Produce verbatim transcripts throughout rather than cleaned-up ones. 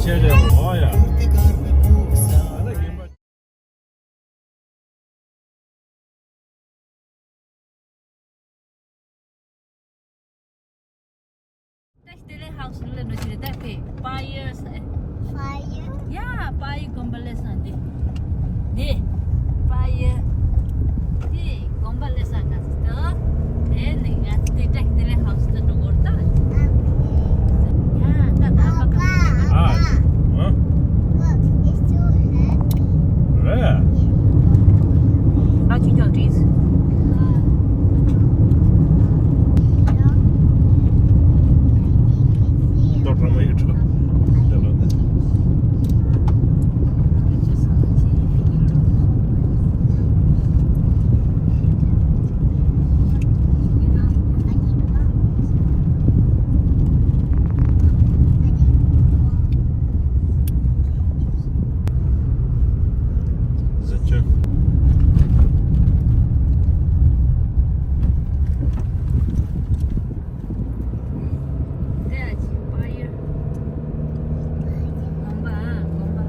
ཆེ་རེད་འོ་ཡ། ད་སྟེ་ལེ་ཧའུ་སི་ལ་ནོ་ཅི་རེད་ད་ཕེ། པ་ཡེ་ས། པ་ཡེ། ཡ། པ་ཡེ་དགོན་པ་ལེ་ས་འདི། འདི། པ་ཡེ། འདི་དགོན་པ་ལེ་ས་ག་ས་ད། དེ་ནི་ང་ཚོ་དེ་ད་སྟེ་ལེ་ཧའུ་སི་ད་འགྲོ་གོ་ད། ཡ། ད་ད་ཧ་ག་ཨ། ཨ། Really? How do you know this? Doctor Mayu. དགོན་པ་ཨ། དགོན་པ།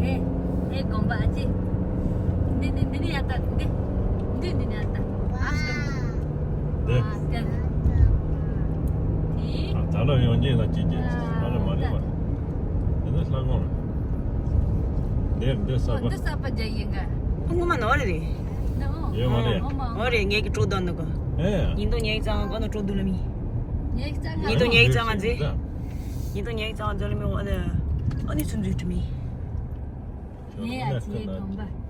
ཨེ། ཨེ། དགོན་པ་ཨ་ཅེ། འདི་འདི་འདི་ནི་ཡ་ད་འདི། འདི་འདི་ནི་ཡ་ད། ཨ་སི་ཀ་རིམ། ཨ་སི་ཀ་རིམ། ཨ། ད་ལོ་ཡོང་རྗེས་ལ་ཅི་བྱེད། ཨ། མ་རེད་མ་རེད་མ་རེད། འདི་ནི་ལྷ་ཁང་རེད། འདིར་འདི་གསར་པ། འདི་གསར་པ་རྒྱག་ཡིན་ག་ཨ། ངོ་མ་ནོར་རེད། ཡོད་མ་རེད། འོ་རེད། ངས་ཀྱི་སྤྲོ་བསྡད་འདུག་ག་ཨེ། ཉིན་དུ་ཉལ་ཙང་ག་ནོ་སྤྲོ་བསྡད་ལ་མི། ཉལ་ཙང་། ཉིན་དུ་ཉལ་ཙང་མ་མཛེས། ཉིན་དུ་ཉལ་ཙང་མཛེས་ལ་མི་འོ་ལེ། ཨ་ནི་ཚུན་ཚོད་དྲི་མི། ངས་ཡ་ཅི་དགོན་པ།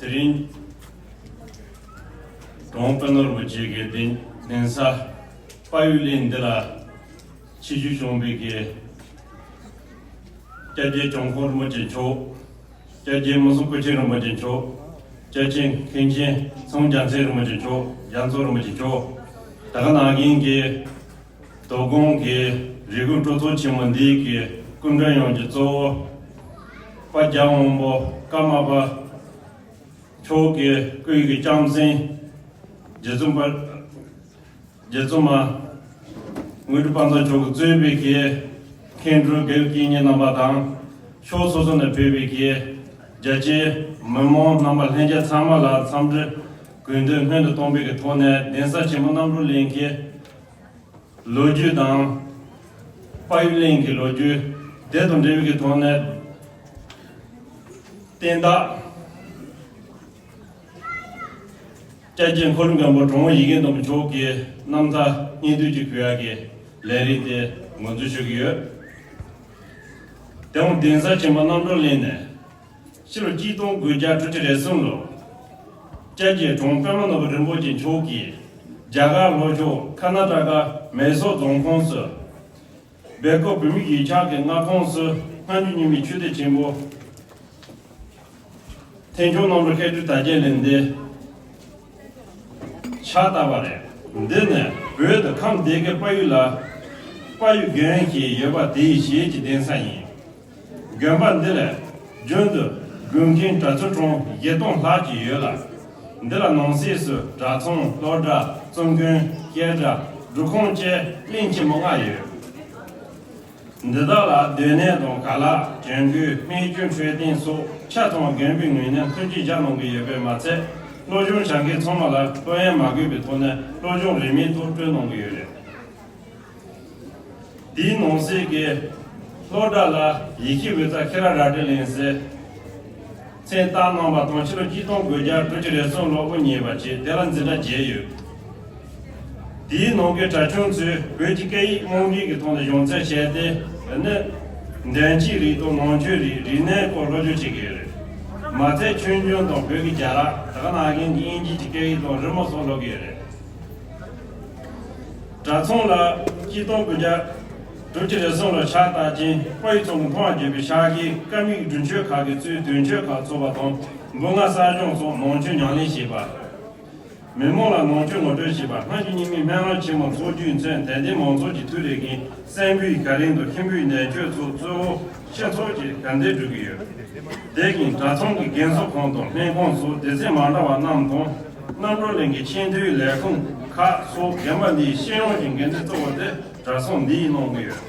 དེ་རིང་གྲོང་པ་ནོར་བུ་བཅས་ཀྱི་གདན་གདན་ས་དཔལ་ཡུལ་གླིང་འདི་ལ་ཆིབས་བསྒྱུར་བྱུང་བའི་གི་སྐྱབས་རྗེ་འབྱུང་ཁུངས་རིན་པོ་ཆེ་མཆོག་སྐྱབས་རྗེ་མི་གསུང་སྐུ་ཆེན་རིན་པོ་ཆེ་མཆོག་སྐྱབས་ཆེན་མཁན་ཆེན་ཚེ་དབང་རྒྱལ་མཚན་རིན་པོ་ཆེ་མཆོག་རྒྱ་མཚོ་རིན་པོ་ཆེ་མཆོག་ད་ག་ནང་བཞིན་གྱི་དོ་དགོང་གི་རེ་སྐུལ་སྤྲོ་ཚོགས་ཆེན་མོ་འདིའི་གི་སྐུ་མགྲོན་ཡོངས་ཀྱི་གཙོ་བོ་དཔལ་རྒྱལ་དབང་པོ་ཀརྨ་པ་མཆོག་གི་སྐུའི་གི་ལྕམ་སྲིང་རྗེ་བཙུན་པ། རྗེ་བཙུན་མ་དངོས་གྲུབ་དཔལ་མཛངས་མཆོག་གིས་གཙོས་པའི་གི་མཁན་སྤྲུལ་དགེ་བའི་བཤེས་གཉེན་རྣམ་པ་དང་། ཕྱོགས་སོ་སོ་ནས་ཕེབས་པའི་གི་རྒྱ་ཆེའི་མི་མང་རྣམ་པ་ལྷན་རྒྱས་ཚང་མ་ལ་འཚམས་འདྲི་གུས་འདུད་སྔོན་དུ་གཏོང་བའི་གི་ཐོག་ནས། གདན་ས་ཆེན་མོ་རྣམ་གྲོལ་གླིང་གི་ལོ་རྒྱུས་དང་། དཔལ་ཡུལ་གླིང་གི་ལོ་རྒྱུས་དེ་དང་འབྲེལ་བའི་གི་ཐོག་ནས། བསྟན་བདག་སྐྱབས་རྗེ་འཁོར་ལོ་མགོན་པོ་དྲུང་པ་ཡིད་བཞིན་ནོར་བུ་མཆོག་གི་རྣམ་ཐར་སྙིང་བསྡུས་ཀྱི་ཕུལ་ཡག་གི་ལས་རིམ་དེ་འགོ་འཛུགས་ཞུ་གི་ཡོད། དེ་འོང་གདན་ས་ཆེན་པོ་རྣམ་གྲོལ་གླིང་ནས་ཕྱི་ལོ་གཅིག་སྟོང་དགུ་བརྒྱ་དྲུག་ཅུ་རེ་གསུམ་ལོར་སྐྱབས་རྗེ་དྲུང་པདྨ་ནོར་བུ་རིན་པོ་ཆེ་མཆོག་གིས་རྒྱ་གར་ལྷོ་ཕྱོགས་ཁ་ན་ཊ་ཀ་མེ་སོར་རྫོང་ཁོངས་སུ། སྦེལ་ཀོབ་བོད་མིའི་གཞིས་ཆགས་ཀྱི་མངའ་ཁོངས་སུ་སྔ་འགྱུར་རྙིང་མའི་ཆོས་སྡེ་ཆེན་པོ་ཐེག་མཆོག་རྣམ་གྲོལ་བཤད་སྒྲུབ་དར་རྒྱས་གླིང་འདི་ཕྱག་བཏབ་པ་རེད། འདི་ནི་བོད་དུ་ཁམས་སྡེ་དགུའི་དཔལ་ཡུལ་ལ་དཔལ་ཡུལ་དགོན་ཞེས་ཡོད་པ་དེའི་ཞལ་གྱི་གདན་ས་ཡིན། དགོན་པ་འདི་ལ་རྒྱུན་དུ་དགོན་མཁན་གྲྭ་ཚུལ་གྲོང་བཞི་སྟོང་ལྷག་ཅིག་ཡོད་ལ། འདི་ལ་ནང་གསེས་སུ་གྲྭ་ཚང་། སློབ་གྲྭ། བཙུན་དགོན། བཤད་གྲྭ། སྒྲུབ་ཁང་བཅས་གླིང་ཆེན་མོ་ལྔ་ཡོད། འདི་དག་ལ་སྡོད་གནས་དང་ཁ་ལག། གྱོན་གོས། སྨན་བཅོས་འཕྲོད་བསྟེན་སོགས་ཆ་ཚང་དགོན་པའི་ངོས་ནས་མཐུན་རྐྱེན་བཞག་གནང་གི་ཡོད་པས་མ་ཚད། སློབ་སྦྱོང་བྱ་མཁན་ཚང་མ་ལ་སློབ་ཡོན་མ་དགོས་པའི་ཐོག་ནས་སློབ་སྦྱོང་རིན་མེད་ཐོག་སྤྲོད་གནང་གི་ཡོད་རེད། དེའི་ནང་གསེས་ཀྱི་སློབ་གྲྭ་ལ་ཡེ་ཤེས་འོད་རྩ་ཁེ་ར་རལ་གྲི་གླིང་ཟེར་མཚན་བཏགས་གནང་བ་དང་། ཕྱི་ལོ་གཅིག་སྟོང་དགུ་བརྒྱ་དྲུག་ཅུ་རེ་གསུམ་ལོར་དབུ་བརྙེས་པ་བཅས་དེ་ལ་འཛིན་གྲྭ་བརྒྱད་ཡོད། དེའི་ནང་གི་གྲྭ་ཆུང་ཚོས་བོད་ཀྱི་སྐད་ཡིག་རྨང་གཞི་གི་ཐོག་ནས་སྦྱོང་ཚན་བྱས་ཏེ། ནི་འདོན་ཆོས་རིག་དང་ནང་ཆོས་རིག་རིག་གནས་སྐོར་སློབ་སྦྱོང་བྱེད་ཀྱི་ཡོད་རེད། མ་ཚད་ཆོས་འབྱུང་དང་བོད་ཀྱི་རྒྱལ་རབས། ད་ག་ནང་བཞིན་གྱི་དབྱིན་ཇི་གི་སྐད་ཡིག་དང་རི་མོ་སོགས་སློབ་ཀྱི་ཡོད་རེད། གྲྭ་ཚང་ལ་གཅིག་སྟོང་དགུ་བརྒྱ་དྲུག་ཅུ་རེ་གསུམ་ལོར་ཕྱག་བཏབ་ཅིང་། དཔལ་ཡུལ་ཚོགས་ཀྱི་མཐོང་བ་བརྒྱུད་པའི་ཕྱག་གིས་ཀ་མད་གྲུབ་མཆོད་ཁག་གིས་གཙོས་དོན་མཆོད་ཁག་ཚོགས་པ་དང་། འབུམ་ལྔ་གསར་སྦྱོང་སོགས་ནང་ཆོས་ཉམས་ལེན་བྱས་པ། མི་མང་ལ་ནང་ཆོས་ངོ་སྤྲོད་བྱས་པ། སྔ་འགྱུར་རྙིང་མའི་སྨོན་ལམ་ཆེན་མོ་འཚོགས་རྒྱུས་མཚོན། དད་ལྡན་མང་ཚོགས་ཀྱིས་ཐུགས་རེ་བཞིན་སྲན་ཕུའི་གར་རིང་དུ་ཁྱིམ་པའི་ནད་བཅོས་སོགས་གཙོ་བོ་སྤྱི་ཚོགས་ཀྱི་དགའ་ལྡན་སྒྲུབ་ཀྱི་ཡོད། དེ་བཞིན་གྲྭ་ཚང་གི་རྒན་གསོ་ཁང་དང་སྨན་ཁང་སོགས་སྡེ་ཚན་མ་འདྲ་བ་རྣམས་དང་། རྣམ་གྲོལ་གླིང་གི་ཆེས་མཐོའི་ལས་ཁུངས་ཁག་སོགས། དགོན་པ་འདིའི་སྤྱི་ཡོངས་ཀྱི་འགན་འཛིན་གཙོ་བོ་དེ་གྲྭ་ཚང་འདིས་གནང་གི་ཡོད།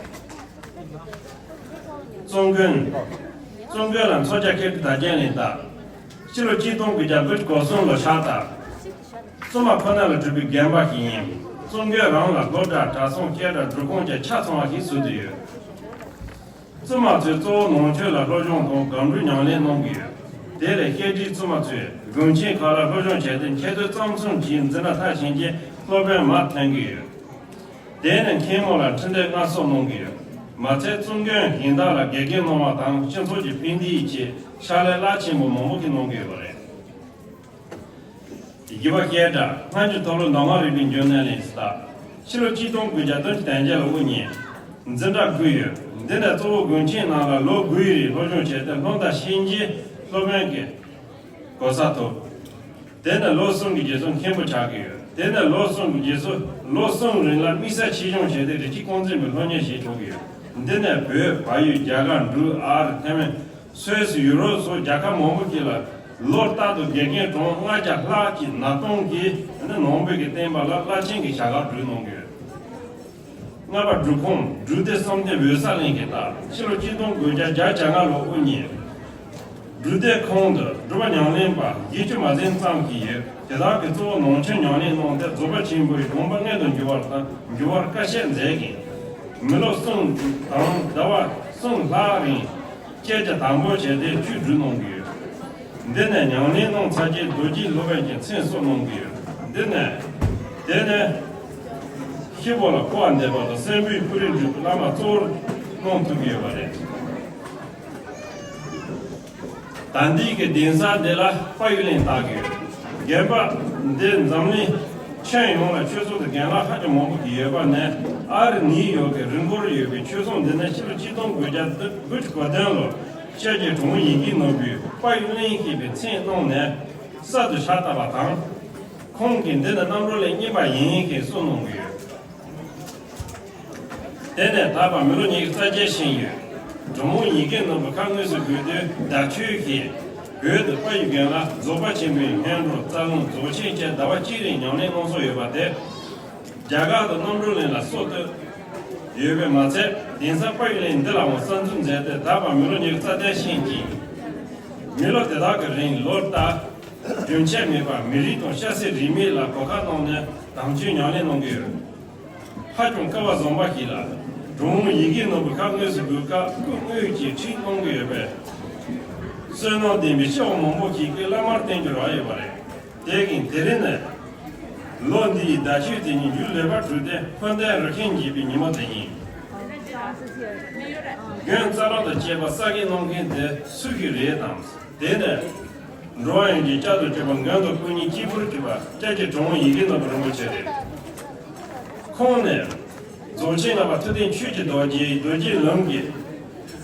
བཙུན་དགོན། བཙུན་དགོན་ལ་མཚོ་བྱ་ཁེ་རི་དར་རྒྱས་གླིང་དང་། ཕྱི་ལོ་གཅིག་སྟོང་དགུ་བརྒྱ་དགུ་བཅུ་གོ་གསུམ་ལོར་ཕྱག་བཏབ། བཙུན་མ་ཁོ་ན་ལ་གྲུབ་པའི་དགོན་པ་ཞིག་ཡིན། བཙུན་དགོན་རང་ལ་སློབ་གྲྭ། གྲྭ་ཚང་། བཤད་གྲྭ། སྒྲུབ་ཁང་བཅས་ཆ་ཚང་བ་ཞིག་བཟོས་ཏེ་ཡོད། བཙུན་མ་ཚོས་གཙོ་བོ་ནང་ཆོས་ལ་སློབ་སྦྱོང་དང་སྒོམ་སྒྲུབ་ཉམས་ལེན་གནང་གི་ཡོད། དེ་ལས་བཤད་གྲྭའི་བཙུན་མ་ཚོས་དགོན་ཆེན་ཁག་ལ་སློབ་སྦྱོང་བྱས་ཏེ། མཁས་འདོད་ཙམ་ཙམ་གྱིས་འཛིན་གྲྭ་མཐར་ཕྱིན་རྗེས་སློབ་དཔོན་མར་ཐོན་གྱི་ཡོད། དེ་ནས་མཁན་མོ་ལ་འཕྲིན་ལས་མངའ་གསོལ་གནང་གི་ཡོད། མ་ཚད་བཙུན་དགོན་གཞན་དག་ལ་དགེ་རྒན་གནང་བ་དང་། སྤྱི་ཚོགས་ཀྱི་ཕན་བདེའི་ཆེད་ཕྱག་ལས་རླབས་ཆེན་པོ་མང་པོ་ཞིག་གནང་གི་ཡོད་པ་རེད། བཞི་པ། བཤད་གྲྭ། སྔ་འགྱུར་མཐོ་སློབ་མདོ་སྔགས་རིག་པའི་འཇུག་གནས་གླིང་ཟེར་ལ། ཕྱི་ལོ་གཅིག་སྟོང་དགུ་བརྒྱ་བདུན་ཅུ་དོན་བརྒྱད་ལོར་དབུ་བརྙེས། འཛིན་གྲྭ་དགུ་ཡོད། འདི་ནས་གཙོ་བོ་དགོན་ཆེན་ནང་ལ་ལོ་དགུའི་རིང་སློབ་སྦྱོང་བྱས་ཏེ། སློབ་མཐར་ཕྱིན་རྗེས་སློབ་དཔོན་གྱི་གོ་ས་ཐོབ། དེ་ནས་ལོ་གསུམ་གྱི་རྗེས་སུ་མཁན་པོ་ཆགས་ཀྱི་ཡོད། དེ་ནས་ལོ་གསུམ་གྱི་རྗེས་སུ་ལོ་གསུམ་རིང་ལ་དམིགས་བསལ་ཆེད་སྦྱོང་བྱས་ཏེ། རི་སྐྱེས་རྐང་འཛིན་པའི་སློབ་གཉེར་ཞིག་ཐོབ་ཀྱི་ཡོད། འདི་ནས་བོད། བལ་ཡུལ། རྒྱ་གར། འབྲུག་ཨ་རི། ཐའེ་ཝན། སུད་སི། ཡུ་རོབ་སོགས་རྒྱལ་ཁབ་མང་པོ་ཞིག་ལ་ ལོ་ལྟར་དུ་དགེ་རྒན་གྲངས་ལྔ་བརྒྱ་ལྷག་གིས་ན་སྟོང་གིས་ནི་ནང་པའི་གི་བསྟན་པ་ལ་རླབས་ཆེན་གྱི་བྱ་དགའ་སྒྲུབ་གནང་གི་ཡོད། ལྔ་པ་སྒྲུབ་ཁང་སྒྲུབ་སྡེ་བསམ་གཏན་འོད་གསལ་གླིང་གི་རྟགས། ཕྱི་ལོ་གཅིག་སྟོང་དགུ་བརྒྱ་བརྒྱད་ཅུ་གྱ་ལྔ་ལོར་དབུ་བརྙེས། སྒྲུབ་སྡེ་ཁང་དུ་སྒྲུབ་པ་ཉམས་ལེན་པ་བརྒྱད་ཅུ་མ་ཟིན་ཙམ་ཞིག་ཡོད། དེ་དག་གིས་གཙོ་བོ་ནང་ཆོས་ཉམས་ལེན་གནང་སྟེ་རྫོགས་པ་ཆེན་པོའི་དགོངས་པ་མངོན་དུ་འགྱུར་བར་དང་འགྱུར་བར་དཀའ་སྤྱད་མཛད་ཅིང་། མི་ལོ་གསུམ་དང་ཟླ་བ་གསུམ་ལྷག་རིང་བསྐྱེད་རྒྱ་དམ་པོ་བྱས་ཏེ་ཆོས་སྒྲུབ་གནང་གི་ཡོད། འདི་ནས་ཉམས་ལེན་གནང་ཚར་རྗེས་རྡོ་རྗེ་སློབ་དཔོན་གྱི་མཚན་གསོལ་གནང་གི་ཡོད། འདི་ནས་དེ་ནས་ཤི་བོ་ལ་འཁོར་བ་འདས་པ་དང་སྲིན་པོའི་སྐུ་རིམ་བརྒྱུད་བླ་མ་གཙོ་བོར་གནང་ཐུབ་ཀྱི་ཡོད་པ་རེད། ད་ལྟའི་གི་གདན་ས་འདི་ལ་དཔལ་ཡུལ་གླིང་བཏགས་ཀྱི་ཡོད། དགོན་པ་འདི་འཛམ་གླིང་ཁྱོན་ཡོངས་ལ་ཆོས་ཚོགས་དང་རྒན་ལགས་ཧ་ཅང་མང་པོ་ཞིག་ཡོད་པ་ནས། ཨ་རི་ནིའུ་ཡོག་གི་རི་མགོར་ཡོད་པའི་ཆོས་ཚོགས་འདི་ནས་ཕྱི་ལོ་གཅིག་སྟོང་དགུ་བརྒྱ་དགུ་བཅུ་གོ་བདུན་ལོར་སྐྱབས་རྗེ་གྲུབ་དབང་ཡིད་བཞིན་ནོར་བུས་དཔལ་ཡུལ་གླིང་ཞེས་པའི་མཚན་གནང་ནས་གསར་དུ་ཕྱག་བཏབ་པ་དང་། ཁོང་གིས་འདི་ནི་རྣམ་གྲོལ་གླིང་བསྙེན་པ་ཡིན་ཞེས་གསུངས་གནང་གི་ཡོད། དེ་ནས་ད་བར་མི་ལོ་ཉི་ཤུ་རྩ་བརྒྱད་ཕྱིན་ཡོད། གྲུབ་དབང་ཡིད་བཞིན་ནོར་བུ་ཁ་དངོས་སུ་དགོངས་དུས་བརྡ་ཆོས་ཀྱིས་བོད་དུ་དཔལ་ཡུལ་དགོན་ལ་རྫོགས་པ་ཆེན་པོའི་སྔོན་འགྲོ་རྩ་རླུང་རྫོགས་ཆེན་བཅས་ཟླ་བ་གཅིག་རིང་ཉམས་ལེན་གནང་སྲོལ་ཡོད་པ་དེ། རྒྱ་གར་དུ་རྣམ་གྲོལ་གླིང་ལ་སྲོལ་བཏོད་ཡོད་པས་མ་ཚད། གདན་ས་དཔལ་ཡུལ་གླིང་འདི་ལའང་གསར་འཛུགས་མཛད་དེ་ད་བར་མི་ལོ་ཉི་ཤུ་རྩ་བརྒྱད་ཕྱིན་ཅིང་། མི་ལོ་དེ་དག་གི་རིང་ལོ་ལྟར་རྒྱུན་ཆད་མེད་པར་མི་རིགས་དང་སྐྱ་སེར་རིས་མེད་ལ་གོ་སྐབས་གནང་ནས་དམ་ཆོས་ཉམས་ལེན་གནང་གི་ཡོད། ཧ་ཅང་སྐལ་བ་བཟང་པ་ཞིག་ལ། གྲུབ་དབང་ཡིད་བཞིན་ནོར་བུ་ཁ་དངོས་སུ་དགོངས་སྐབས་སྐུ་དངོས་ཀྱིས་ཁྲིད་གནང་གི་ཡོད་པས། བསོད་ནམས་ལྡན་པའི་སྐྱེ་བོ་མང་པོ་ཞིག་གིས་བླ་མར་བསྟེན་རྒྱུར་རག་ཡོད་པ་རེད། དེ་བཞིན་དེ་རིང་ནི་ལོ་འདིའི་ཟླ་མཆོད་དེ་ཉིད་འཇུ་ལེགས་པར་གྲུབ་སྟེ་འཁོར་འདས་རིགས་ཞེན་འཇིགས་པའི་ཉིན་མོ་དེ་ཡིན། དགོན་རྩ་རང་དང་བཅས་པ་གསར་བཞེངས་གནང་མཁན་དེ་སུ་ཞིག་རེད་དམ། དེ་ནས་འགྲོ་བ་ཡོངས་ཀྱི་བསྐྱར་དུ་གྱུར་པ་མགོན་དང་སྐུ་གཉིས་གཅིག་པུར་གྱུར་པ་སྐྱབས་རྗེ་གྲུབ་དབང་ཡིད་བཞིན་ནོར་བུ་རིན་པོ་ཆེ་རེད། ཁོང་ནི་རྫོགས་ཆེན་ལྔ་པ་ཐུབ་བསྟན་ཆོས་ཀྱི་རྡོ་རྗེའི་རྡོ་རྗེའི་ལུང་གིས་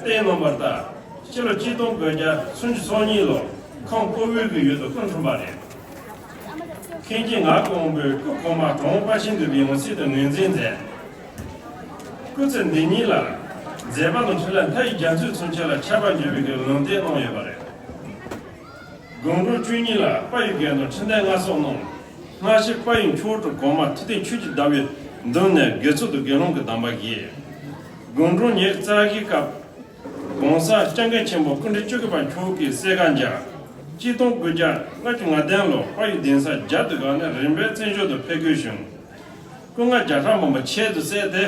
བསྟན་གནང་བར་ལྟར། ཕྱི་ལོ་གཅིག་སྟོང་དགུ་བརྒྱ་སུམ་ཅུ་སོ་གཉིས་ལོར་ཁམས་ཀོ་བོད་ཀྱི་ཡུལ་དུ་སྐུ་འཁྲུངས་པ་རེད། མཁན་ཆེན་ངག་དབང་པོའི་སྐུ་གོང་མ་གྲུབ་དབང་དཔའ་ཆེན་འདུས་པའི་ཡང་སྲིད་དུ་ངོས་འཛིན་མཛད། སྐུ་ཚེ་འདི་ཉིད་ལ་མཛད་པ་དང་འཕྲིན་ལས་མཐའ་ཡས་རྒྱ་མཚོའི་ཚུན་ཆད་ལ་ཁྱབ་པར་འགྱུར་བའི་ལུང་བསྟན་གནང་ཡོད་པ་རེད། དགུང་གྲངས་བཅུ་གཉིས་ལ་དཔལ་ཡུལ་དགོན་དུ་ཁྲི་འདོན་མངའ་གསོལ་གནང་། སྔ་ཕྱིར་དཔལ་ཡུལ་མཆོག་གྲུབ་གོང་མ་ཐུབ་བསྟན་ཆོས་ཀྱི་ཟླ་བའི་མདུན་ནས་དགེ་ཚུལ་དུ་དགེ་སློང་གི་གདམས་པ་བཞེས། དགུང་གྲངས་ཉེར་རྩ་བཞིའི་སྐབས། ༸གོང་ས་༸སྐྱབས་མགོན་ཆེན་པོ་སྐུ་ཕྲེང་བཅུ་དགུ་པ་མཆོག་གིས་གསལ་བསྒྲགས་མཛད། གཅིག་སྟོང་དགུ་བརྒྱ་ལྔ་བཅུ་ང་བདུན་ལོར་དཔལ་ཡུལ་གདན་ས་བརྒྱད་དུ་བཀའ་ནས་རིམ་པས་བཙན་བྱོལ་དུ་ཕེབས་སྐུལ་བྱུང་། སྐུ་ལྔ་བརྒྱ་ཕྲག་མང་པོ་ཁྱད་དུ་བསད་དེ།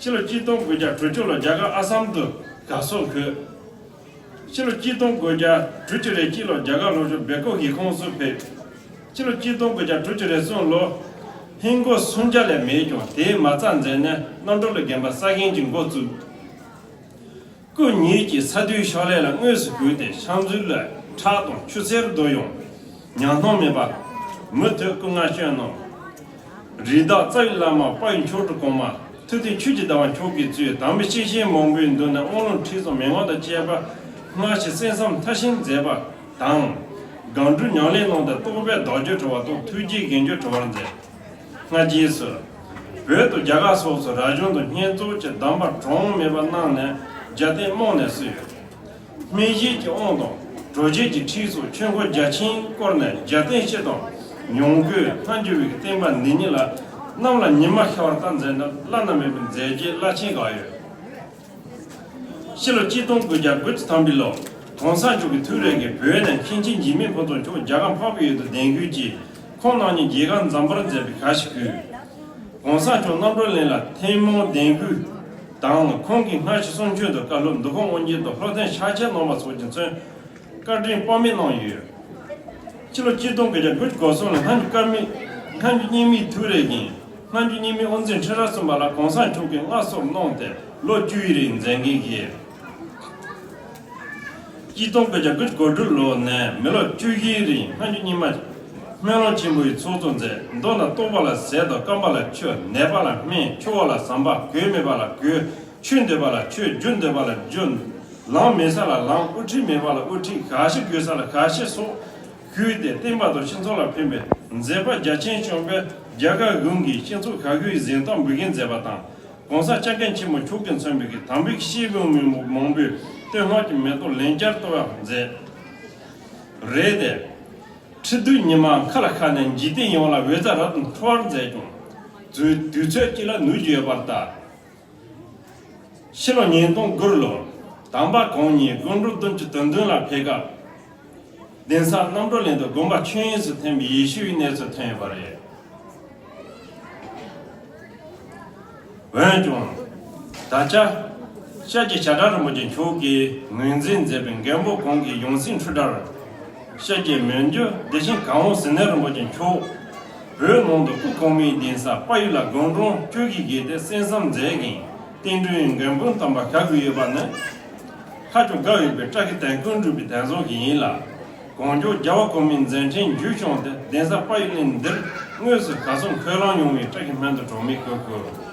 ཕྱི་ལོ་གཅིག་སྟོང་དགུ་བརྒྱ་དྲུག་ཅུ་ལོར་རྒྱ་གར་ཨ་སམ་དུ་གར་སོང་འཁོད། ཕྱི་ལོ་གཅིག་སྟོང་དགུ་བརྒྱ་དྲུག་ཅུ་རེ་གཅིག་ལོར་རྒྱ་གར་ལྷོ་ཕྱོགས་བལ་ཀོ་གི་ཁོངས་སུ་ཕེབས། ཕྱི་ལོ་གཅིག་སྟོང་དགུ་བརྒྱ་དྲུག་ཅུ་རེ་གསུམ་ལོར་ཧིན་སྒོར་སུམ་བརྒྱ་ལས་མེད་ཀྱང་དེའི་མ་རྩ་མཛད་ནས་རྣམ་གྲོལ་གླིང་དགོན་པ་གསར་བཞེངས་ཀྱི་འགོ་བཙུགས། སྐུ་ཉིད་ཀྱིས་ས་འདུལ་ཕྱག་ལེན་ལ་དངོས་སུ་གུས་ཏེ་ཕྱག་མཛོད་ལ་ཁྲག་དང་ཆུ་སེར་བརྡོལ་ཡང་ཉམས་སྣང་མེད་པར་མུ་མཐུད་སྐུ་ལྔ་བསྐྱོན་གནང་། རིགས་བདག་རྩ་བའི་བླ་མ་དཔལ་ཡུལ་མཆོག་གྲུབ་གོང་མ་ཐུབ་བསྟན་ཆོས་ཀྱི་ཟླ་བ་མཆོག་གིས་གཙོས་དམ་པའི་སྐྱེས་ཆེན་མང་པོའི་མདུན་ནས་དབང་ལུང་ཁྲིད་གསུམ་མན་ངག་དང་བཅས་པ་སྔ་ཕྱི་གསན་བསམ་མཐར་ཕྱིན་མཛད་པ་དང་། སྒོམ་སྒྲུབ་ཉམས་ལེན་གནང་སྟེ་རྟོགས་པའི་བདག་རྒྱུད་གྲོལ་བ་དང་ཐུགས་རྗེའི་གཞན་རྒྱུད་གྲོལ་བར་མཛད། སྔ་རྗེས་སུ། བོད་དུ་རྒྱ་གར་སོགས་སུ་རབ་བྱུང་དང་བསྙེན་རྫོགས་ཀྱི་གདམས་པ་གྲངས་མེད་པ་གནང་ནས་རྒྱལ་བསྟན་རྨང་ནས་གསོས་ཡོད། སྨིན་བྱེད་ཀྱི་དབང་དང་གྲོལ་བྱེད་ཀྱི་ཁྲིད་སོགས་ཆོས་འཁོར་རྒྱ་ཆེན་བསྐོར་ནས་རྒྱལ་བསྟན་སྤྱི་དང་ཉམས་རྒུད་སྔ་འགྱུར་བའི་བསྟན་པ་འདི་ཉིད་ལ་གནམ་ལ་ཉི་མ་ཤར་བར་ལྟ་མཛད་ན་བླ་ན་མེད་པའི་མཛད་རྗེས་རླབས་ཆེན་བསྐྱངས་ཡོད། ཕྱི་ལོ་གཅིག་སྟོང་དགུ་བརྒྱ་དགུ་བཅུ་ཐམ་པའི་ལོར་གོང་ས་མཆོག་གི་ཐུགས་རེ་བཞིན་བོད་ནས་མཁན་ཆེན་འཇིགས་མེད་ཕུན་ཚོགས་མཆོག་རྒྱ་གར་འཕགས་པའི་ཡུལ་དུ་གདན་འཁོད་ཀྱིས་ཁོང་རྣམ་གཉིས་རྒྱལ་ཁབ་འཛོམས་པར་མཛད་པའི་བཀའ་ཞིག་ཕུལ། གོང་ས་མཆོག་རྣམ་གྲོལ་གླིང་ལ་ཐེངས་མང་གདན་འཁོད་དང་ཁོང་གིས་སྔ་ཕྱི་གསུང་ཆོས་དང་བཀའ་སློབ་འདུ་ཁང་དབུ་འབྱེད་དང་སློབ་ཚན་ཕྱག་ཕྱིད་གནང་བ་སོགས་ཀྱིས་མཚོན། བཀའ་དྲིན་དཔག་མེད་གནང་ཡོད། ཕྱི་ལོ་གཅིག་སྟོང་དགུ་བརྒྱ་དགུ་བཅུ་གོ་གསུམ་ལོར་སྔ་འགྱུར་བཀའ་མི་སྔ་འགྱུར་རྙིང་མའི་ཐུགས་རེ་བཞིན་སྔ་འགྱུར་རྙིང་མའི་དབུ་འཛིན་ཁྲི་རལ་གསུམ་པ་ལ་གོང་ས་མཆོག་གིས་མངའ་གསོལ་གནང་སྟེ་ལོ་བཅུ་ཡི་རིང་མཛད་འགན་བཞེས། གཅིག་སྟོང་དགུ་བརྒྱ་དགུ་བཅུ་གོ་དྲུག་ལོ་ནས་མི་ལོ་བཅུ་བཞིའི་རིང་སྔ་འགྱུར་རྙིང་མ་སྨོན་ལམ་ཆེན་པོའི་ཚོགས་གཙོ་མཛད། མདོར་ན་རྟོགས་པ་ལ་ཟས་དང་སྐོམ་པ་ལ་ཆུ། ནད་པ་ལ་སྨན། འཆི་བ་ལ་ཟམ་པ། གོས་མེད་པ་ལ་གོས། ཆོས་འདོད་པ་ལ་ཆོས། རྒྱུ་འདོད་པ་ལ་རྒྱུ། ལམ་མེད་ས་ལ་ལམ། དབུ་ཁྲིད་མེད་པ་ལ་དབུ་ཁྲིད། ཞག་ཤིག་དགོས་ས་ལ་ཞག་ཤིག་སོགས་ཞུས་ཏེ་བསྟན་པ་དང་སྤྱི་ཚོགས་ལ་ཕན་པའི་མཛད་པ་རྒྱ་ཆེན་བསྐྱངས་པས་རྒྱ་གར་གཞུང་གིས་སྤྱི་ཚོགས་ཁ་བསྒྱུར་གཟེངས་རྟགས་འབུལ་མཁན་མཛད་པ་དང་། གོང་ས་སྐྱབས་མགོན་ཆེན་པོ་མཆོག་གིས་མཚོན་པའི་དམ་པའི་སྐྱེས་བུ་མང་པོས་བསྟོད་བསྔགས་ཀྱི་མེ་ཏོག་ལན་བརྒྱར་གཏོར་བར་མཛད། རེད་དེ། ཁྲི་གདུགས་ཉི་མ་མཁའ་ལ་ཤར་ནས། འཇིག་རྟེན་ཡོངས་ལ་འོད་ཟེར་རབ་ཏུ་འཕྲོ་བར་མཛད་ཀྱང་། དུས་དུས་ཚོད་གཅིག་ལ་ནུབ་ཀྱི་ཡོད་པར་གདའ། ཕྱི་ལོ་ཉིས་སྟོང་དགུ་ལོར་དམ་པ་གང་ཉིད་དགོན་གྲོང་བདུན་ཅུ་དོན་བདུན་ལ་ཕེབས་སྐབས། གདན་ས་རྣམ་གྲོལ་གླིང་དུ་དགོངས་པ་ཆོས་དབྱིངས་སུ་ཐིམ་པའི་ཡེ་ཤུའི་གནས་ཚུལ་ཐོན་ཡོད་པ་རེད། འོན་ཀྱང་། ད་ཆ། ཤར་རྒྱས་བྱ་བྲལ་རིན་པོ་ཆེ་མཆོག་གིས་ངོས་འཛིན་མཛད་པའི་མགོན་པོ་གང་གི་ཡང་སྲིད་འཁྲུལ་བྲལ། ཤར་རྒྱས་མི་འགྱུར་བདེ་ཆེན་གར་དབང་ཟིལ་གནོན་རིན་པོ་ཆེ་མཆོག་བོད་ནང་དུ་སྐུ་གོང་མའི་གདན་ས་དཔལ་ཡུལ་ལ་དགོན་གྲོང་བཅུ་གི་བརྒལ་ཏེ་གསན་བསམ་མཛད་ཀྱིན་བསྟན་འགྲོའི་མགོན་པོའི་དམ་པ་བཞག་དགོས་ཡོད་པ་ནི། ཧ་ཅང་དགའ་འོས་པའི་བཀྲ་ཤིས་དོན་ཀུན་འགྲུབ་པའི་དོན་བཟང་ཞིག་ཡིན་ལ། གངས་ལྗོངས་རྒྱལ་བ་གོང་མའི་མཛད་འཕྲིན་རྒྱུན་བསྐྱངས་ཏེ་གདན་ས་དཔལ་ཡུལ་གླིང་འདིར་དངོས་སུ་གར་སོང་ཁས་བླངས་མྱོང་བའི་བཀྲ་ཤིས་སྨོན་འདུན་གྲངས་མེད་བསྐུལ་དགོས།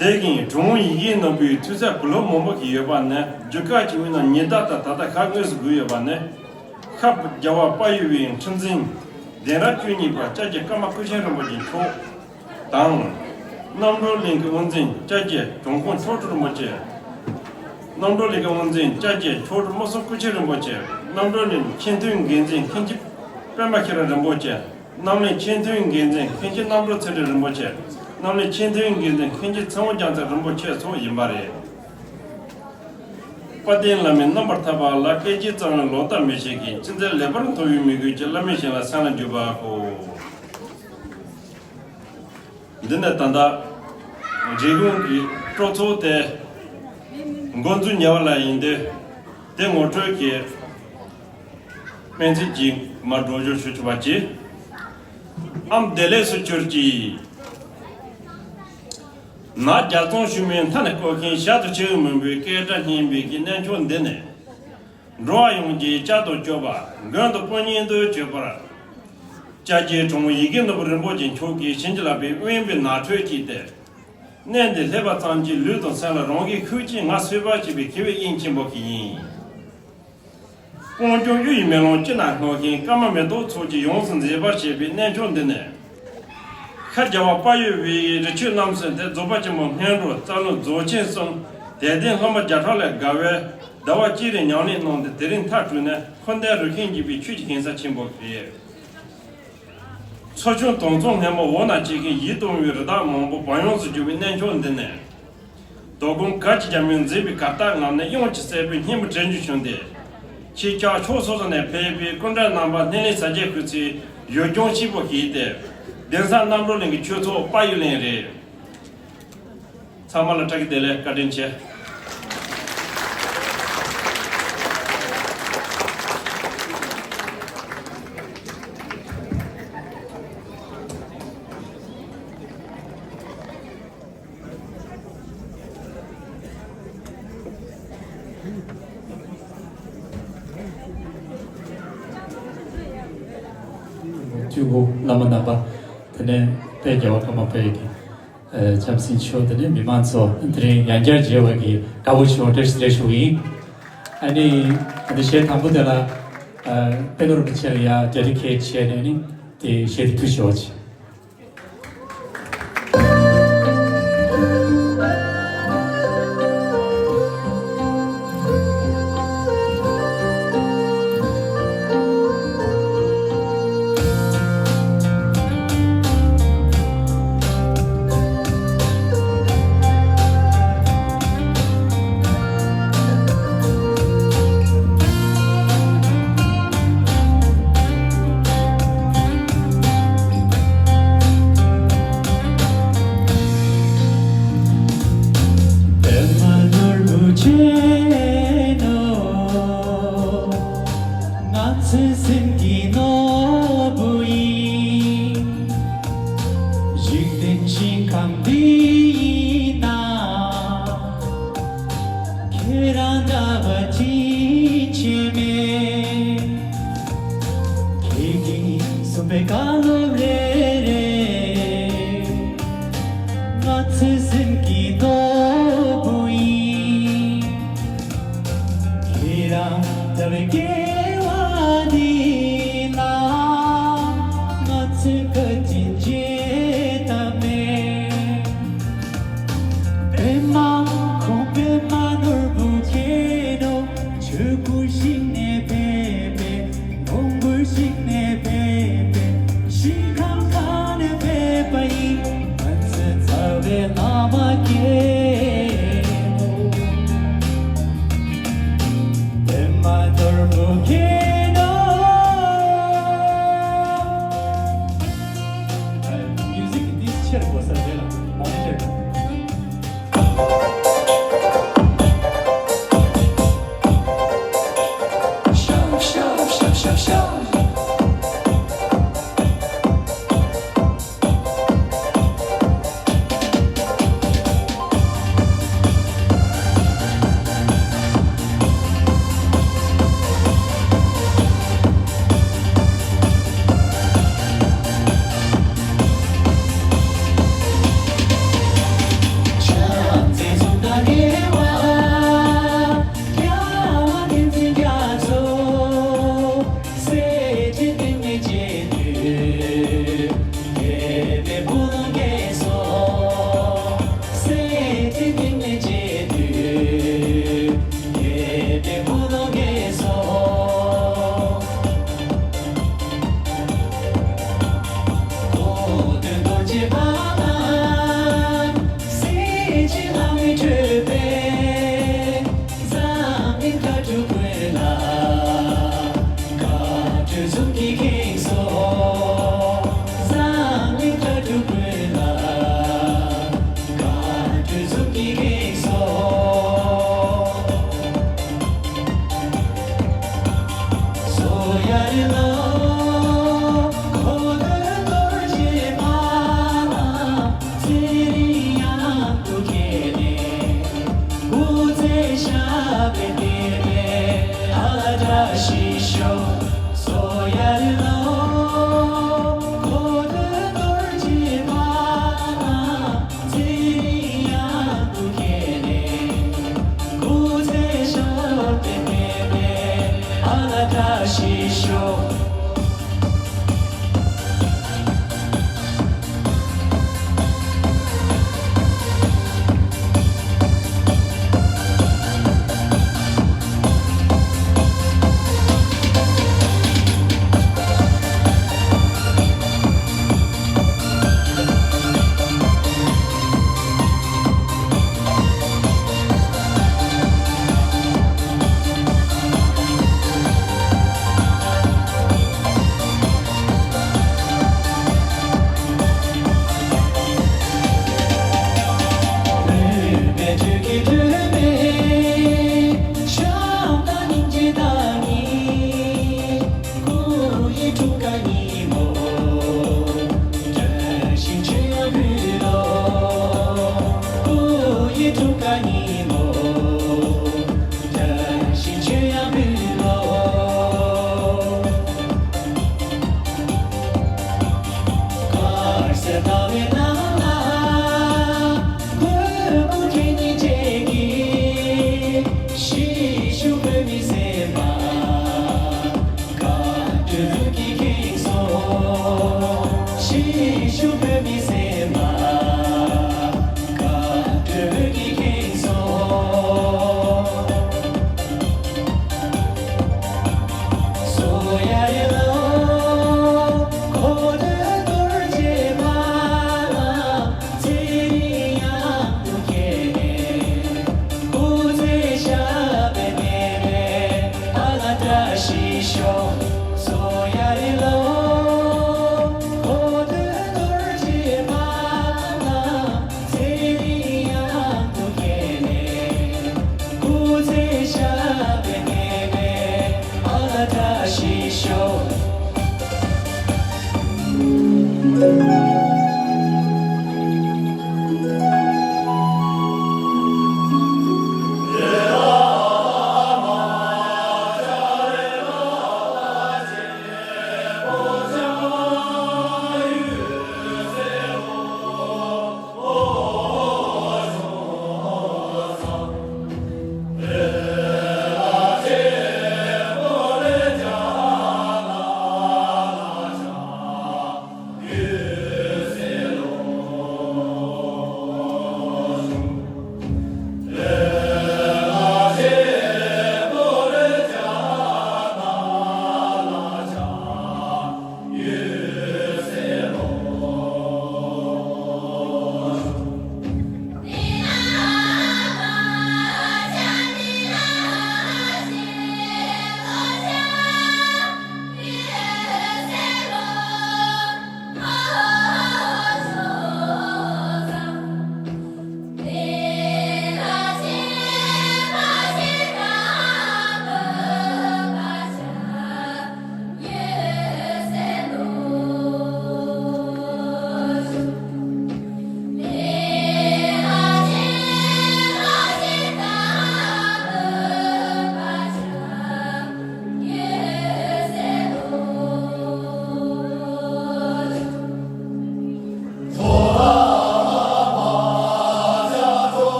དེ་བཞིན་དྲུང་ཡིག་གི་ནོར་བུའི་ཐུགས་སྲས་བུ་སློབ་མང་པོ་ཞིག་ཡོད་པ་ནི་རྒྱུ་སྐར་གཅིག་པུའི་ནང་ཉི་ཟླ་དང་ད་ལྟ་ཁ་དངོས་སུ་བསྒུགས་ཡོད་པ་ནི། ཤར་རྒྱལ་བ་དཔལ་ཡུལ་བའི་ཁྲི་འཛིན་གདན་རབས་བཅུ་གཉིས་པ་ལྕགས་ཀྱི་ཀརྨ་སྐུ་ཆེན་རིན་པོ་ཆེ་མཆོག་དང་། རྣམ་གྲོལ་གླིང་གི་དབུ་འཛིན་ལྕགས་ཀྱི་འབྱུང་ཁུངས་མཆོག་སྤྲུལ་རིན་པོ་ཆེ། རྣམ་གྲོལ་གླིང་གི་དབུ་འཛིན་ལྕགས་ཀྱི་མཆོག་སྤྲུལ་རྨོ་སོ་སྐུ་ཆེན་རིན་པོ་ཆེ། རྣམ་གྲོལ་གླིང་ཆེས་མཐོའི་འགན་འཛིན་མཁན་ཆེན་པད་མ་ཤེས་རབ་རིན་པོ་ཆེ། རྣམ་གླིང་ཆེས་མཐོའི་འགན་འཛིན་མཁན་ཆེན་རྣམ་གྲོལ་ཚེ་རིང་རིན་པོ་ཆེ། རྣམ་གླིང་ཆེས་མཐོའི་འགན་འཛིན་མཁན་ཆེན་ཚེ་དབང་རྒྱལ་མཚན་རིན་པོ་ཆེ་སོགས་ཡིན་པ་རེད། དཔལ་ལྡན་བླ་མའི་རྣམ་པར་ཐར་པ་ལ་བསྐལ་བརྒྱའི་རྩ་བའི་ལོག་ལྟ་མི་བྱེད་མཁན་ཅི་མཛད་ལེགས་པར་མཐོང་བའི་མོས་གུས་ཀྱིས་བླ་མའི་ཞིང་ལ་སེམས་ལ་འཇུག་པ་གོ། འདི་ནས་ད་ལྟ་རེ་སྐུལ་གྱི་སྤྲོ་ཚོགས་དེ་འགོ་འཛུགས་ཉེ་བ་ལ་ཡིན་ཏེ། དེ་ངོ་སྤྲོད་ཀྱི་སྨོན་ཚིག་ཅིག་མར་སྒྲོག་སྦྱོར་ཞུ་ཆོག་པ་གྱིས། ཨམ་བདེ་ལེགས་སུ་གྱུར་ཅིག། ནགས་རྒྱ་མཚོ་ཞུན་མའི་མཐའ་ནས་བསྐོར་མཁན་ཞག་ཏུ་ཆེ་བའི་མུན་པའི་སྐད་སྒྲ་སྙན་པའི་གི་གནས་མཆོག་འདི་ནས། འགྲོ་བ་ཡོངས་ཀྱི་བསྐྱབ་ཏུ་གཅོད་པ། མགོན་དུ་དཔུང་གཉེན་དུ་གྱུར་པར། ལྕགས་ཀྱི་དྲུང་ཡི་གེ་ནོར་བུ་རིན་པོ་ཆེ་མཆོག་གིས་བྱིན་གྱིས་བརླབས་པའི་དབེན་པའི་ནགས་ཁྲོད་ཅིག་སྟེ། གནས་འདིར་སླེབས་པ་ཙམ་གྱིས་ལུས་དང་སེམས་ལ་རང་གི་ཤུགས་ཀྱིས་ངལ་གསོ་བར་བྱེད་པའི་ཁེ་བའི་དབྱིངས་ཆེན་པོ་ཞིག་ཡིན། སྤང་ལྗོངས་གཡུ་ཡི་མེ་ལོང་སྤྱི་ན་སྔོ་ཞིང་སྐར་མ་མེ་ཏོག་ཚོགས་ཀྱིས་ཡོངས་སུ་མཛེས་པར་བྱེད་པའི་གནས་མཆོག་འདི་ནས། ཤར་རྒྱལ་བ་དཔལ་ཡུལ་བའི་རི་ཆོས་རྣམ་གསུམ་སྟེ་རྫོགས་པ་ཆེན་པོ་སྔོན་འགྲོ་རྩ་རླུང་རྫོགས་ཆེན་གསུམ་དད་ལྡན་སློབ་མ་བརྒྱ་ཕྲག་ལས་བརྒལ་བས་ཟླ་བ་གཅིག་རིང་ཉམས་ལེན་གནང་སྟེ་དེ་རིང་མཐར་གྲོལ་ནས་འཁོར་འདས་རུ་ཤན་འཇིག་པའི་ཆོས་ཀྱི་གེང་ས་ཆེན་པོ་རེད། མཚོ་ཆུ་དྭངས་གཙང་སྔོན་མོ་འོ་ན་ཅིག་གི་ཡིད་དུ་འོང་བའི་རི་དྭགས་མང་པོ་བམ་ཡོངས་སུ་རྒྱུ་བའི་གནས་མཆོག་འདི་ནས། དོ་དགོང་གར་གྱི་རྒྱལ་མོས་མཛེས་པའི་གར་སྟེགས་ལམ་ནས་དབྱངས་ཀྱི་སྲད་བུའི་སྙན་པོ་དྲན་རྒྱུ་བྱུང་སྟེ། ཕྱི་ཕྱོགས་ཕྱོགས་སོ་སོ་ནས་ཕེབས་པའི་སྐུ་མགྲོན་རྣམ་པ་སྣེ་ལེན་གཟབ་རྒྱས་ཁུར་ཚོས་ཡུལ་ལྗོངས་སྐྱིད་པོ་ཞིག་སྟེ། གདན་ས་རྣམ་གྲོལ་གླིང་གི་ཆོས་ཚོགས་དཔལ་ཡུལ་གླིང་རེད། ཚང་མ་ལ་བཀྲ་ཤིས་བདེ་ལེགས། བཀའ་དྲིན་ཆེ། དུས་འགོ་བླ་མ་རྣམ་པ། དེ་ནས་དཔལ་རྒྱལ་བ་ཀརྨ་པ་ཡི་གི་ཨ་བྱམས་སེང་ཆོས་དེ་ནས་མི་མང་ཚོ་དེ་རིང་ཡང་བསྐྱར་མཇལ་བ་གི་དགའ་བོ་ཞུ་བ་བཀྲ་ཤིས་བདེ་ལེགས་ཞུ་གི་ཡིན། ཨ་ནི་ཨ་ནི་གཞས་དང་པོ་དེ་ལ་ཨ་པད་ནོར་རིན་པོ་ཆེ་ལ་ཡ་ཌེ་ཌི་ཀེ་ཊི་བྱས་ནས་ནི་དེ་གཞས་དེ་ཕུལ་ཞུ་བ་བྱེད། པདྨ་ནོར་བུ་ཆེ་ནོ། ང་ཚོའི་སེམས་ཀྱི་ནོར་བུ་ཡིན། འཇིག་རྟེན་ཞིང་ཁམས་འདི་ཡི་ནང་། ཁྱེད་རང་འདྲ་བ་ཅིག་ཆད་མེད། ཁྱེད་ཀྱིས་གསུངས་པའི་བཀའ་སློབ་རེ་རེ། ང་ཚོའི་སེམས་ཀྱི་རྡོ་བུ་ཡིན། ཁྱེད་རང་འདྲ་བའི་སྐྱེ་བ་འདི་ན། ང་ཚོའི་བཀའ་དྲིན་བརྗེད་ཐབས་མེད། པདྨ་ཁོང་པདྨ་ནོར་བུ་ཁྱེད་ནོ། ཆོས་སྐུ་ཞིང་ནས་ཕེབས་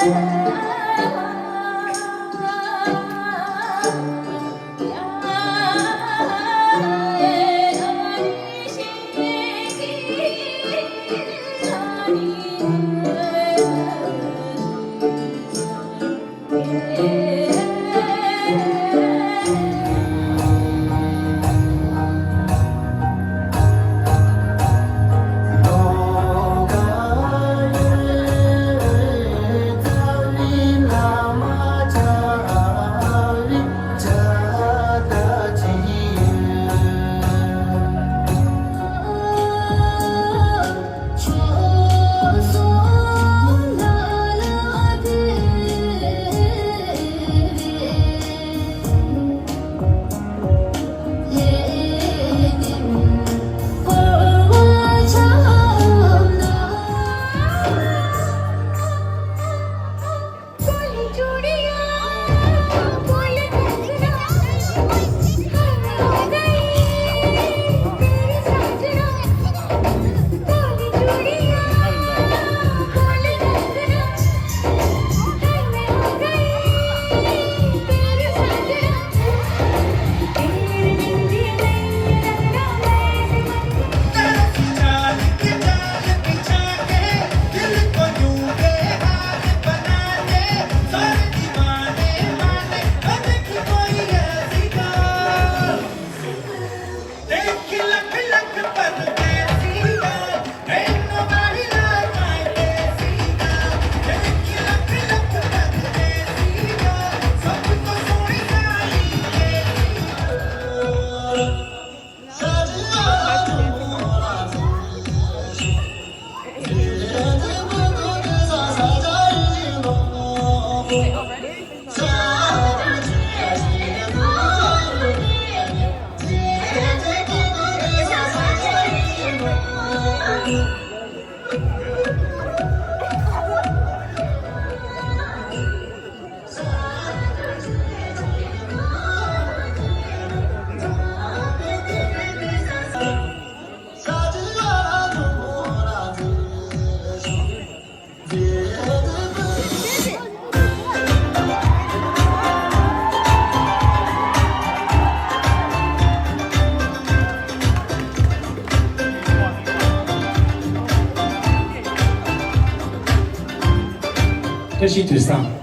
བཀྲ་ཤིས་དུས་བཟང་།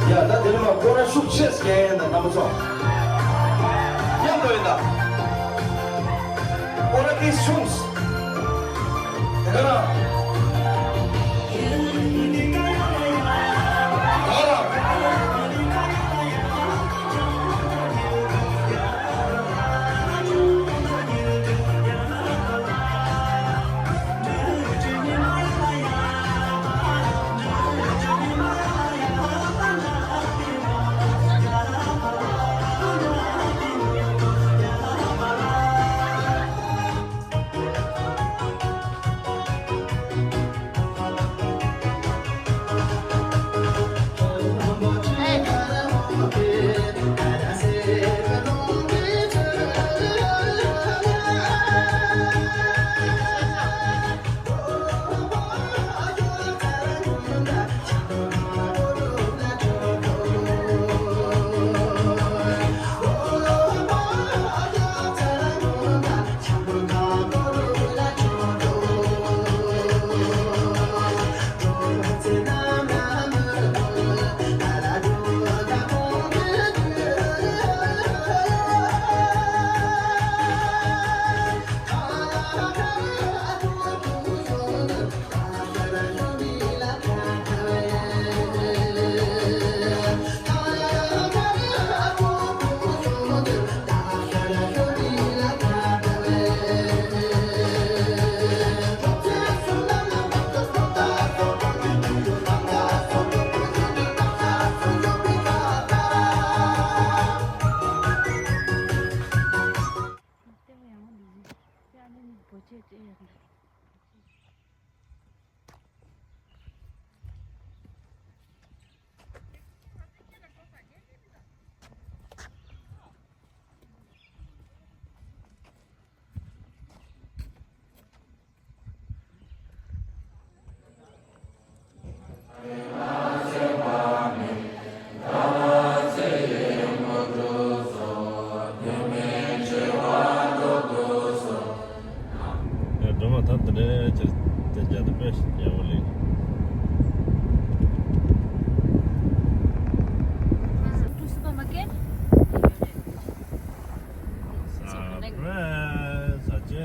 ཡ། ད་དེ་ནས་མར་སྐོར་ར་ཤུགས་ཆེ་སྐྱེལ་ཡིན་ད། རྣམ་པ་ཚོ། མཉམ་དུ་ཡིན་ད། སྐོར་ར་ཀིས་ཆུང་། དེ་ག་རང་། ད་རང་།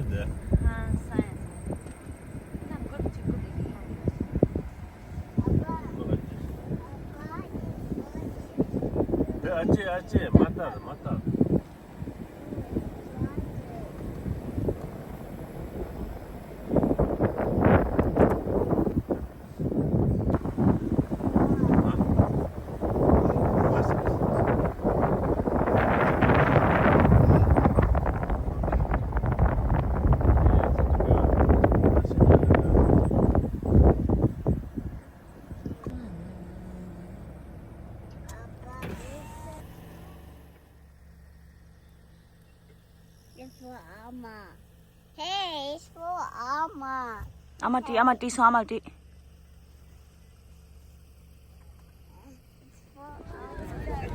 འདི། ཨ་ས་ཡ་ས། ཡིན་ན་མགོ་ཅིག་མགོ་དེ་ཡིན་ཡང་། དེ་ཨ་ཅེ་ཨ་ཅེ་མ་ལྟ་མ་ལྟ། It's for Alma. Hey, it's for Alma. ཨ་མ་དྲིས། ཨ་མ་དྲིས་སོང་། ཨ་མ་དྲིས། It's for Alma.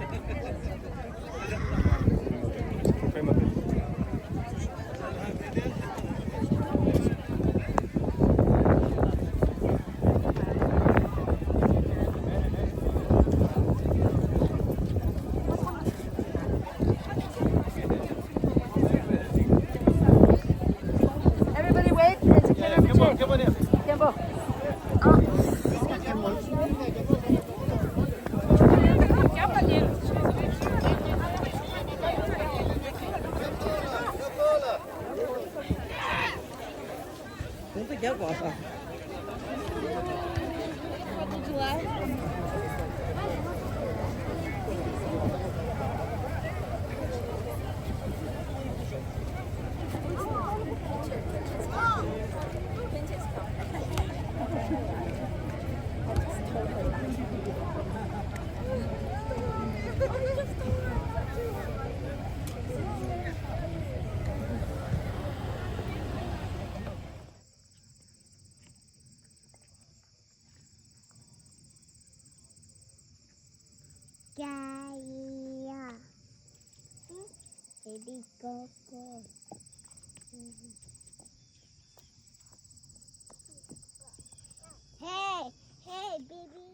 Everybody wave and secure every chair. Come on, come on in. Come on. Baby Coco. Hey, hey, baby.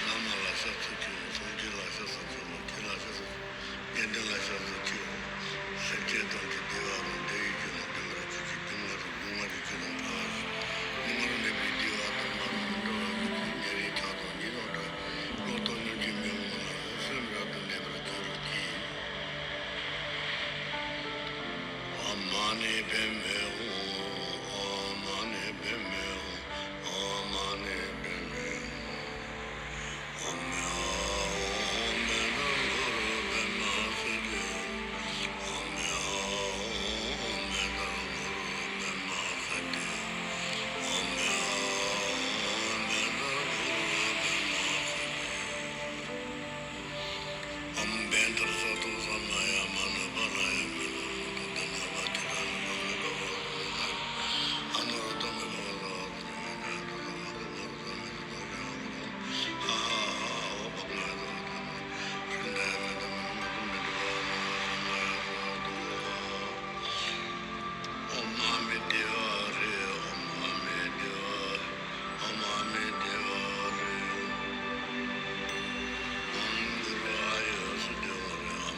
བླ་མ་ལ་སོགས་ཚུལ་ཁྲིམས། སངས་རྒྱས་ལ་སོགས་ཚུལ་ཁྲིམས། ཁྲིམས་ལ་སོགས་ཚུལ་ཁྲིམས། དགེ་འདུན་ལ་སོགས་ཚུལ་ཁྲིམས། སེམས་ཅན་ཐམས་ཅད་བདེ་བ་དང་བདེ་བའི་རྒྱུ་དང་ལྡན་པར་གྱུར་ཅིག་སྟོང་ཉིད་རྟོགས་པའི་སྒོ་ནས་སྔར་བྱས་ཀྱི་ལུས་ངག་གི་ཆོས་རྣམས་ཐམས་ཅད་ཉིད་སྔར་གནས་པའི་བདེ་བ་དང་མ་རུངས་མི་འབྲལ་བ་ཉེ་རིང་ཆགས་སྡང་གཉིས་སུ་མེད་པའི་བློ་རྟོག་ཉིད་ཀྱི་མེ་ལོང་ལ་སེམས་རབ་ཏུ་གནས་པར་གྱུར་ཅིག་ཨོཾ་མ་ཎི་པདྨེ་ཧཱུྃ། ཨོཾ་མ་ཎི་པདྨེ་ཧཱུྃ། ཨོཾ་མ་ཎི་པདྨེ་ཧཱུྃ། ཨོཾ་ཨཱཿཧཱུྃ་མེ་ཏྲ་གུ་རུ་པདྨ་སིདྡྷི། ཨོཾ་ཨཱཿཧཱུྃ་མེ་ཏྲ་གུ་རུ་པདྨ་སིདྡྷི། ཨོཾ་ཨཱཿཧཱུྃ་མེ་ཏྲ་གུ་རུ་པདྨ་སིདྡྷི། ཨོཾ་བཻ་དྷརྞ་ཏུ་ས་མ་ཡ་མ་ཎི་པཱ་ལ་ཡ་མེ་ཏྲ་སུ་ཏུ་ཏེ་ན་བ་ཏི་ར་ནི་ཡོ་མེ་ཏྲ་བ་སུ་ཏུ་ཏ་ཨ་ནུ་རུ་ཏ་མེ་ཏྲ་བ་སུ་ཏུ་ཏེ་ན་ཏུ་ཏ་བ་ཏུ་ཏ་རུ་ཏ་མེ་ཏྲ་ཏ་ར་ཧ་ཧ་ཧ་ཧ་ཨོ་པ་ག་ཡ་ཏ་བ་ཏ་ན་ཧྲི་ན་ཡ་མེ་ཏ་མ་ན་མ་ཏུ་མེ་ཏྲ་བ་ན་ཧ་ན་ཡ་ཏ་ཏུ་ཨོཾ་ཨ་མི་དྷེ་ཝ་རེ། ཨོཾ་ཨ་མི་དྷེ་ཝ་རེ། ཨོཾ་ཨ་མི་དྷེ་ཝ་རེ། ཨོཾ་གུ་རུ་ཨཱ་ཡུ་སི་དྷེ་ཝ་རེ།